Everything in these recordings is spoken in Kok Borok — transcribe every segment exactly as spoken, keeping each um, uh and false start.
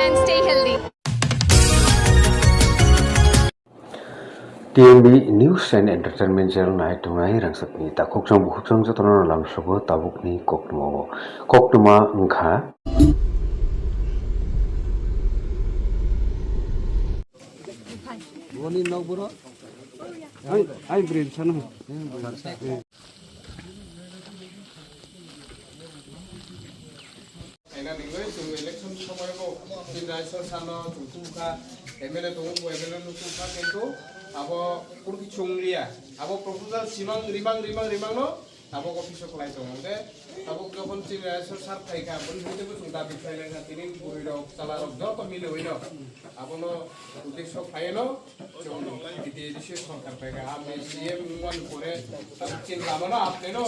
Stay healthy. T M B News and Entertainment Channel nai tongnai rangchakni takhukchang bukhuksang jotono lam sugo tabukni koktwmao. Koktwma wngkha. Boni nok boro? Ai, ai, bwrwi bwsano. Khaina ningwi chwng election somoibo chini Raisor sano chwng tubukha, M L A tongo, bo M L A no tubukha, kintu abo kunu khe chwng liya. Abo proposal simang rimang, rimang, rimang no abo office o khlai tongo. Hwnkhe abo jokhon chini Raisor sar phaikha, boni hwnkhe bo chwng dabi khlai lankha, tini bwrwi rok, chwla rok joto miliwi no abono uddesho khlaiwi no chwng T T A D C sorkar phaikha. Amni C M wngmani pore tabuk chini lama no apni no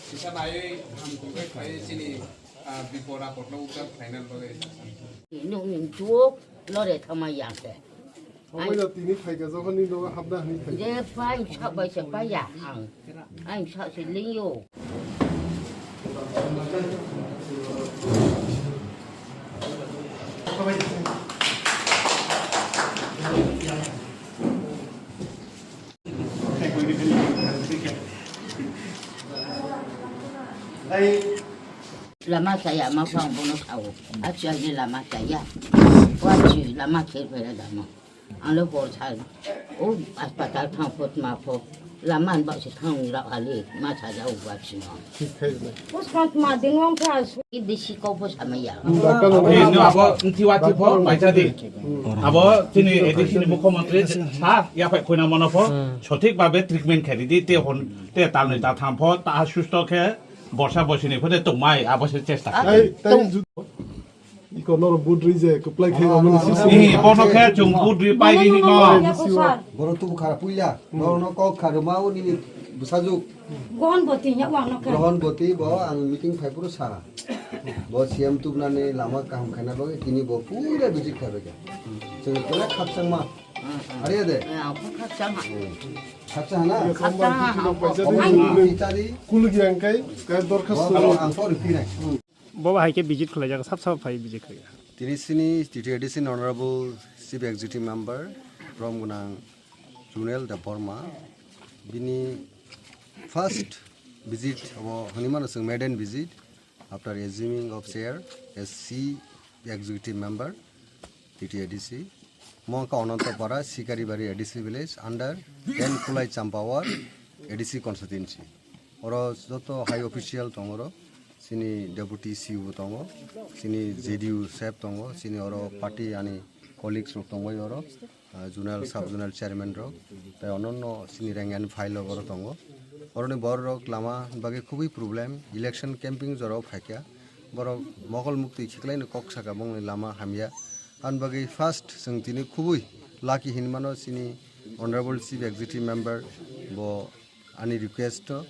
kisa naiwi hamkuk khe khlaiwi chini Ah, bipod apod no uddar khlaina bagwi. Nwng ni juk lore thama yang se. Omo no tini phaikha jokhon ni nogo habna hwnwi phaikha. Je pai sak bai se pai ya ang. Ang sak se lingyo. Lama chaya ma phang bono sao. Achi achi lama chaya. Wachi lama khe pera damo. Ang le hor sa. O aspatal thang phot ma pho. Lama an ba se thang ra ali ma cha ja u ba chi ma. Pos kan ma ding wang pha su. I bisi ko pos ama ya. Abo ntiwa ti pho mai cha di. Abo chini A D C ni mukhyamantri sa ya phai khoina mano pho. Sothik babe treatment khe di te hon te tal ni ta tham pho ta susto khe. Borsa boisini phode tongmai, abo se chesta khlai. Ai, tai ju-, iko noro budri je, kwplai khai, ah, omo ni ah, sisi. Ni, bono khe chwng budri pai di ni no. Boro tubu khara puila, boro no kok khara ma o nini bwsajwk. Grohon boti ya wang no khe. Grohon boti bo ang meeting phai phuru sa. Bo C M tubnani lama kaham khaina bagwi tini bo puila visit khai bai kha. Chwng kwlai khakchangma. Ari de? Eh, ang khakchangma. Khakchang na? Khakchang. Omo ni tari. Kuluk yang kai, kai dorkhas. Bo ang to ripinai. Bo bahai khe visit khlaijak, sab sab phai visit khlaijak. Tini sini T T A D C ni Honorable Chief Executive Member, Borom Gwnang Junel Debbarma, bini first visit, abo hwnwi mano chwng maiden visit after assuming of chair as Chief Executive Member, T T A D C. Mo wngkha Anantapara, Sikaribari A D C village, under ten Kulai Champawar A D C constituency. Oro joto high official tongo oro, chini deputy C E O bo tongo, chini J D U sep tongo, chini oro party ani colleagues rok tongbai oro, ah, zonal, sub zonal chairman rok, tai ononno chini rank and file rok oro tongo. Oroni borok rok lama bagwi khubui problem, election camping jorao phaikha, borok mokol muktwi khiklaino kok saka bongni lama hamya. Ani bagwi first chwng tini khubui lucky hinmano chini Honorable Chief Executive Member bo ani request o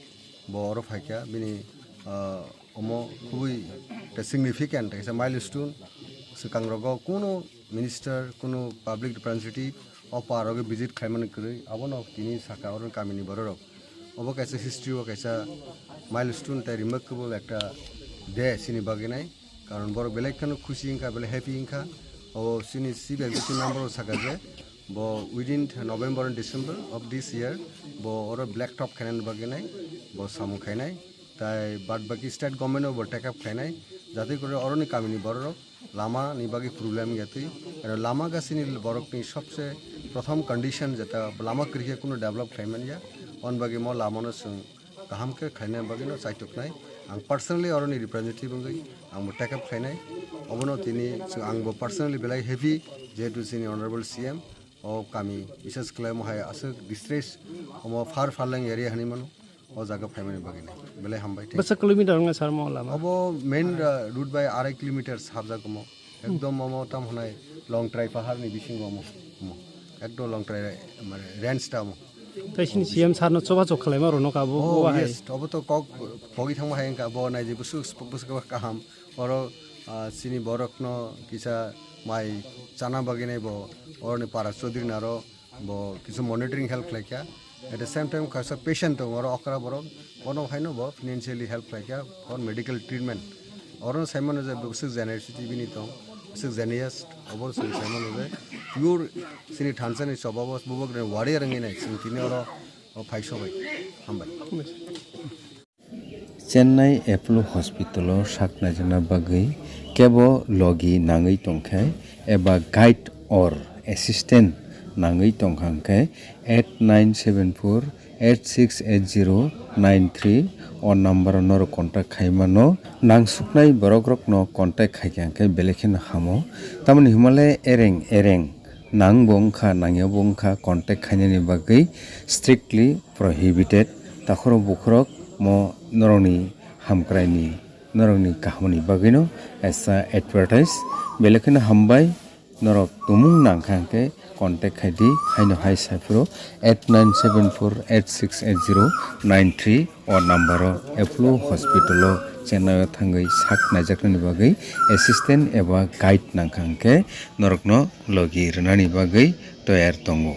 bo oro phaikha, bini, ah, omo khubui ekta significant, kaisa milestone. Swkang rogo kuno minister, kuno public representative o par rogo visit khlaimani kwrwi, abono tini saka oro kamini bororok. Obo kaisa history o kaisa milestone tei remarkable ekta day chini bagwi nai. Karon borok belai kheno khusi wngkha, belai happy wngkha. O chini Chief Executive Member o saka je bo within November and December of this year bo oro black top khainani bagwi nai, bo samung khainai. Tai bad baki state government o bo take up khainai. Jate kore oroni kamini bororok lama ni bagwi problem ya twi. Aro lama gasini borokni sobse prothom condition jeta lama kwrwi khe kuno develop khlai manya. On bagwi mo lama no chwng kaham khe khaina bagwi no chaitok nai. Ang personally oroni representative wngwi ang bo take up khainai. Obono tini chwng ang bo personally belai happy, jehetu chini Honorable C M o kami bises khlaimo hai aswk distress, omo far farlang area hani mano, o jaga phaimani bagwi nai. Belai hambai tei. Bwswk kilometer wngna sar mo lama? Obo main, uh, route bai arai kilometer sabjak omo. Ekdom omo tam hwnai Longtrai pahar ni bisingo omo. Omo. Ekdom Longtrai, mane, range ta omo. Tai sini C M sir no choba chok khlaima rwnok abo, oh, bo hai. Yes, obo to kok pogwi thangma hai wngkha, bo nai je bwswk, bwswk kaham. Oro, ah, chini borok no kisa mai chana bagwi nai bo, oroni para Chaudhary naro bo kisa monitoring help khlaikha. At the same time, kaisa patient tongo, oro okra borok, bono haino bo financially help khlaikha for medical treatment. Oro saimano je bwswk generosity bini tong, Six Janias, obo chwng sai mano je pure chini thansa ni choba bo bubak rok wari rwngwi nai chwng tini oro, o, phai sobai. Hambai. Chennai Apollo Hospital o sak naijakna bagwi kebo logi nangwi tongkhe eba guide or assistant nangwi tongkha hwnkhe eight nine seven four eight six eight zero nine three o number o norok contact khai mano. Nangsuknai borok rokno contact khai kha hwnkhe belai kheno hamo. Tamoni hwnmale ereng ereng nang bo wngkha, nangya bo wngkha, contact khainani bagwi strictly prohibited. Takhorok bukhorok mo norokni hamkraini, norokni kahamni bagwino kaisa advertise. Belai kheno hambai, norok tumung nangkha hwnkhe contact khaidi, haino hai saphuru eight nine seven four eight six eight zero nine three o number o Apollo Hospital o Chennai o thangwi sak naijaknani bagwi assistant eba guide nangkha hwnkhe norokno logi rwnani bagwi toyar tongo.